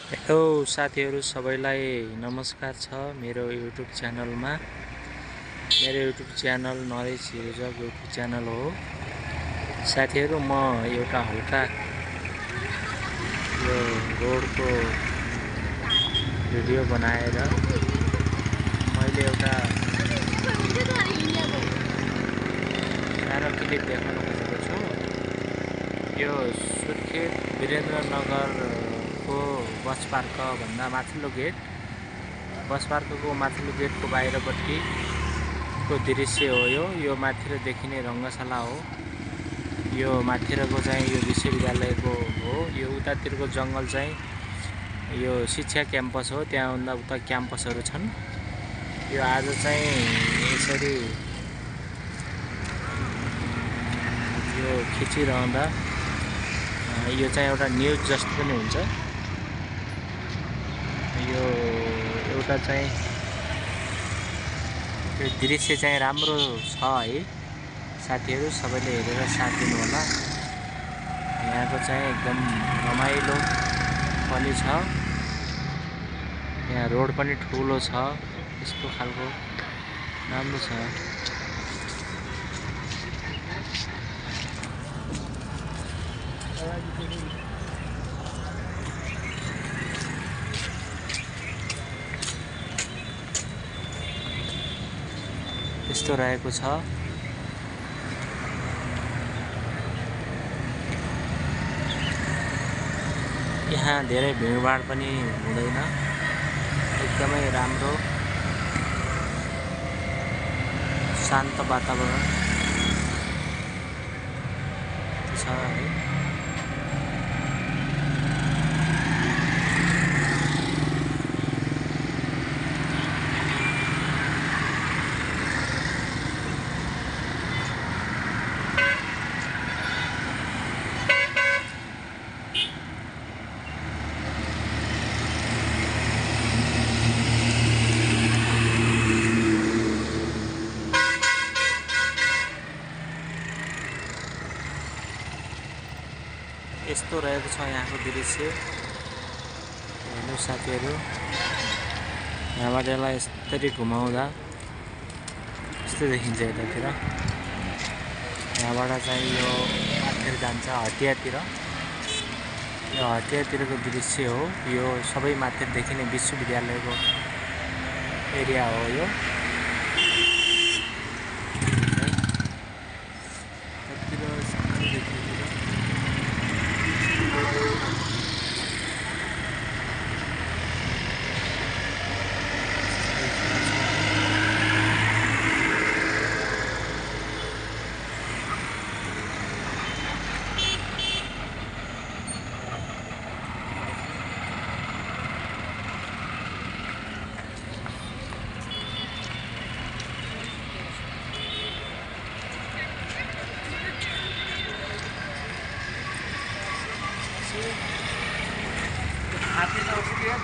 Hello साथीहरु सबैलाई नमस्कार छ मेरो युट्युब च्यानलमा। मेरो YouTube channel knowledge user YouTube channel हो। साथीहरु म एउटा हल्का यो रोडको भिडियो बनाएर मैले एउटा सानो क्लिप देखाउन खोजेको छु। यो सुर्खेत वीरेन्द्रनगरको बस पार्क भन्दा माथिल्लो गेट, बस पार्कको माथिल्लो गेटको बाहिरपट्टिको दृश्य हो। यो माथिर देखिने रंगशाला हो। यो माथिरको चाहिँ यो विश्वविद्यालयको हो। यो उतातिरको जंगल चाहिँ यो शिक्षा क्याम्पस हो। त्यहाँभन्दा उता क्याम्पसहरू छन्। यो आज चाहिँ यसरी यो खिचिरहँदा यो चाहिँ एउटा न्यूज जस्तो पनि हुन्छ। यो एउटा चाहिँ यो दृश्य चाहिँ राम्रो छ है साथीहरु, सबैले हेरेर साथ दिनु होला। यहाँको चाहिँ एकदम रमाइलो पनि छ। यहाँ रोड पनि ठुलो छ। यस्तो खालको राम्रो छ। यस्तो रहेको छ। यहाँ धेरै भिडभाड पनि हुँदैन। एकदमै राम्रो शान्त वातावरण छ है। यस्तो रहेको छ यहाँको दृश्य। हेर्नु साथीहरु, यहाँबाट यसलाई यसरी घुमाउँदा यस्तो देखिन्छ यतातिर। यहाँबाट चाहिँ यो माथिर जान्छ हटियातिर। यो हटियातिरको दृश्य हो। यो सबै माथिर देखिने विश्वविद्यालयको एरिया हो। यो हाथी तो उसकी है,